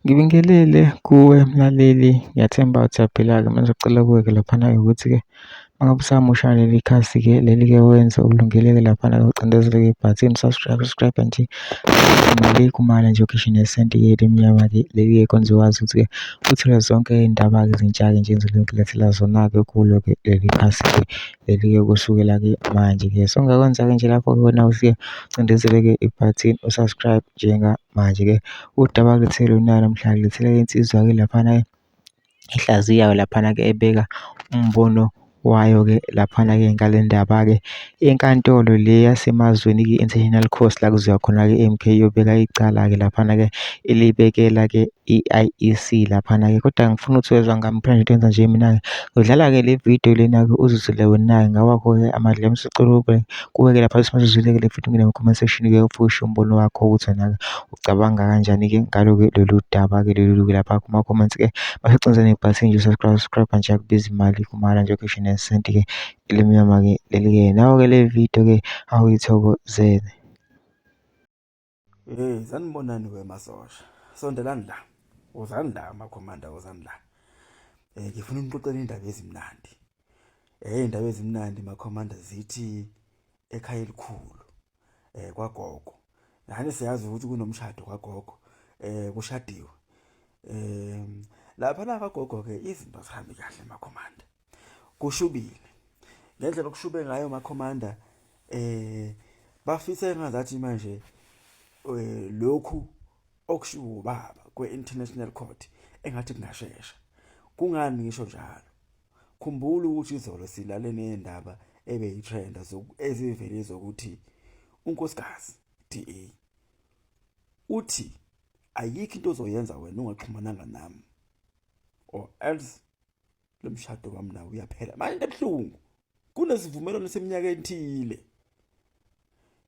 Ngibingelele kuwe mlaleli, ngiyathemba ukuthi uyaphila-ke. Mina ngizocela kuwe-ke laphana-ke ukuthi-ke uma ngabe usamusha leli khasi-ke leli-ke wenze okulungile-ke laphana-ke ucindezele-ke ibhathini subscribe, subscribe nje mali kumala nje ukhishwe nesenti-ke elimnyama-ke leli-ke kwenza wazi ukuthi-ke uthole zonke iy'ndaba-ke ezintsha-ke nje engizobe ngikulethela zona-ke kulo-ke leli khasi-ke leli-ke kusukela-ke manje-ke. So ongakwenza-ke nje lapho-ke wena ufike ucindezele-ke ibhathini u-subscribe njengamanje-ke. Udaba kulethele lona namhlanje ngilethele insizwa-ke laphana ehlaziyayo laphana-ke ebeka umbono wayo-ke laphana-ke ngale ndaba-ke. Inkantolo le yasemazweni-ke i-International Court la kuziwa khona-ke i-M_K iyobeka icala-ke laphana-ke ilibekela-ke i-I_E_C laphana-ke. Kodwa ngifuna ukuthi wezwa ngami phela nje into nje mina-ke ngidlala-ke le video lena-ke uzizwele wena-ke ngawakho-ke amadlebe sicela ube kuwe-ke lapha usizwile-ke le video ungene kuma-comment section-ke ufike ushiye umbono wakho ukuthi wena-ke ucabanga kanjani-ke ngalo-ke lolu daba-ke lolu-ke lapha kuma-comments-ke. Bese ucinza nebhathini nje subscribe, subscribe nje akubizi imali kumahhala nje ukhishwe nesenti-ke elimnyama-ke leli-ke. Nawo-ke le video-ke awuyithokozele. Hey, sanibonani we masosha. Sondelani la. Wozani la makhomanda, wozani la. Eh ngifuna unixoxela indaba ezimnandi. Eh indaba ezimnandi makhomanda zithi ekhaya elikhulu eh kwagogo. Nani siyazi ukuthi kunomshado kwagogo. Eh kushadiwe. Eh lapha la kwagogo ke izinto azihambi kahle makhomanda. Kushubile. Ngendlela okushube ngayo makhomanda eh bafisa engazathi manje eh, lokhu okushiwo ubaba kwe-international court engathi kungashesha kungani ngisho njalo khumbula ukuthi izolo silale nendaba ebeyitrenda ezivele zokuthi unkosikazi DA uthi ayikho into ozoyenza wena ungaxhumananga nami or else lo mshado wami nawo uyaphela manje into ebuhlungu kunesivumelwano seminyaka ethile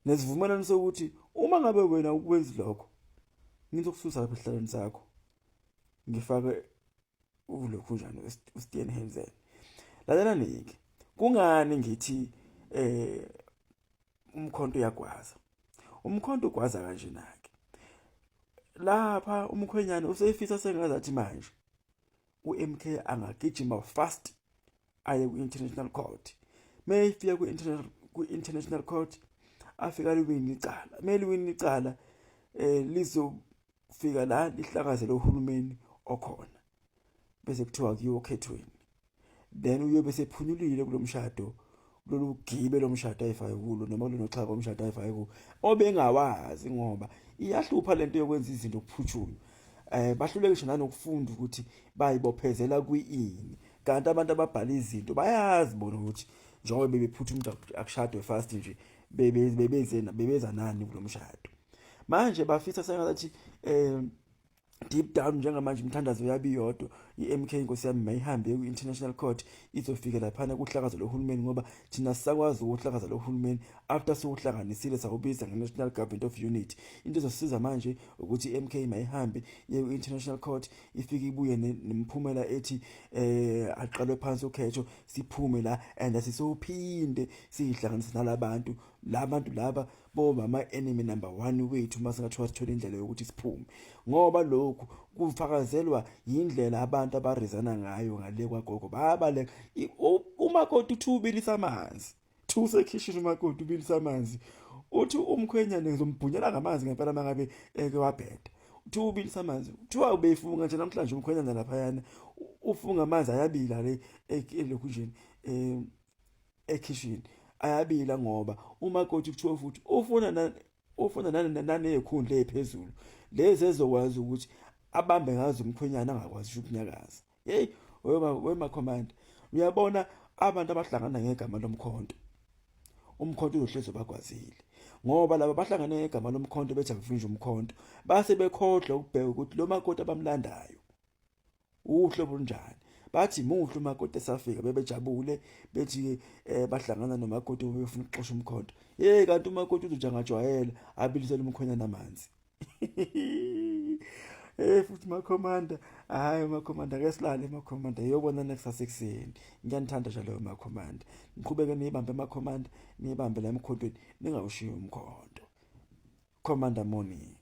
nesivumelwano sokuthi uma ngabe wena ukwenzi lokho ngizokususa lapha esihlalweni sakho ngifake ulokhu njani uStien Hensen lalela niki kungani ngithi eh umkhonto uyagwaza umkhonto ugwaza kanje nake lapha umkhwenyana usefisa sengazathi manje uMK angagijima fast aye ku-international court mayefika ku-international court afika liwini icala meliwini icala eh lizofika la lihlakazele uhulumeni okhona bese kuthiwa kuyiwa okhethweni then uyobe sephunyulile kulomshado kulolu gibe lomshado ayifake kulo noma kulona xhaka lomshado ayifake kulo obengawazi ngoba iyahlupha lento yokwenza izinto kuphuthunywa eh bahluleke ngisho nanokufunda ukuthi bayibophezela kwi-ini kanti abantu ababhala izinto bayazi bona ukuthi njengoba bebephutha umuntu akushadwe fast nje bebeze bebeza nani kulomshado manje bafisa sengathi eh deep down njengamanje imithandazo yabi iyodwa i-MK inkosi yami mayihambe ku-international court izofika laphana kuhlakaza lohulumeni ngoba thina sisakwazi ukuhlakaza lohulumeni after siwuhlanganisile sawubiza nge-national government of unity into ezosiza manje ukuthi i-MK mayihambe iye ku-international court ifike ibuye nemiphumela ethi eh aqalwe phansi ukhetho siphume la and asisophinde siyihlanganise nalabantu labantu laba boba ama-enemy number one wethu uma singathiwa sithole indlela yokuthi siphume ngoba lokhu kufakazelwa yindlela abantu abarizana ngayo ngale kwagogo bayabaleka umakoti uthi ubilisa amanzi thi usekhishini umakoti ubilisa amanzi uthi umkhwenyane ngizombhunyela ngamanzi ngempela uma ngabe eke wabheda uthi ubilisa amanzi kuthiwa ubefunga nje namhlanje umkhwenyana laphayana ufunga amanzi ayabila le elokhu nje um ekhishini ayabila ngoba umakoti kuthiwa futhi ufuna ufuna nanezikhundla eziphezulu lezi ezokwazi ukuthi abambe ngazo umkhwenyana angakwazi ukunyakaza hey wema wema commander uyabona abantu abahlangana ngegama lomkhonto umkhonto uzohlezi bagwazile ngoba laba bahlangane ngegama lomkhonto bethi akuvinjwe umkhonto base bekhodla ukubheka ukuthi lo makoti abamlandayo uhlobo olunjani bathi muhle umakoti esafika bebejabule bethi eh bahlangana nomakoti befuna ukuxosha umkhonto hey kanti umakoti uzothi angajwayela abilisele umkhwenyana amanzi Hey futhi makhomanda hayi makhomanda ake silale makhomanda iyobonana kusasa ekuseni ngiyanithanda njalo makhomanda niqhubeke niyibambe makhomanda niyibambe la emkhontweni ningawushiyi umkhonto commander morning.